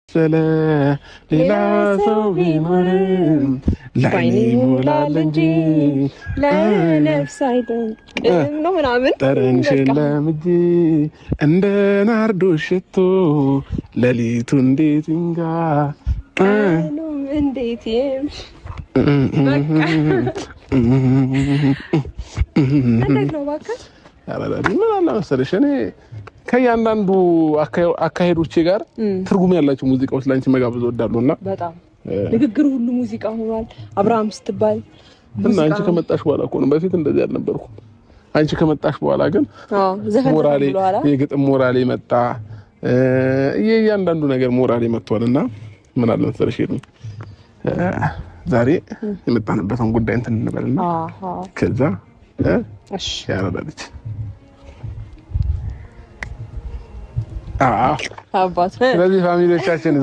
የመሰለ ሌላ ሰው ቢኖርም ለዓይኔ ይሞላል እንጂ ለነፍስ አይደንቅም ነው ምናምን። ጠረንሽን ለምጄ እንደ ናርዶስ ሽቶ ሌሊቱ እንዴት ይንጋ ቀኑም እንዴት ይምሽ። እንዴት ነው እባክህ? ምን አለ መሰለሽ፣ እኔ ከእያንዳንዱ አካሄዶቼ ጋር ትርጉም ያላቸው ሙዚቃዎች ለአንቺ መጋበዝ እወዳለሁ እና በጣም ንግግር ሁሉ ሙዚቃ ሆኗል። አብርሃም ስትባል እና አንቺ ከመጣሽ በኋላ እኮ ነው። በፊት እንደዚህ አልነበርኩም። አንቺ ከመጣሽ በኋላ ግን ሞራሌ፣ የግጥም ሞራሌ መጣ። የእያንዳንዱ ነገር ሞራሌ መጥቷል። እና ምን አለ መሰለሽ፣ ዛሬ የመጣንበትን ጉዳይ እንትን እንበልና ከዛ ያረዳልች። ስለዚህ family ዎቻችን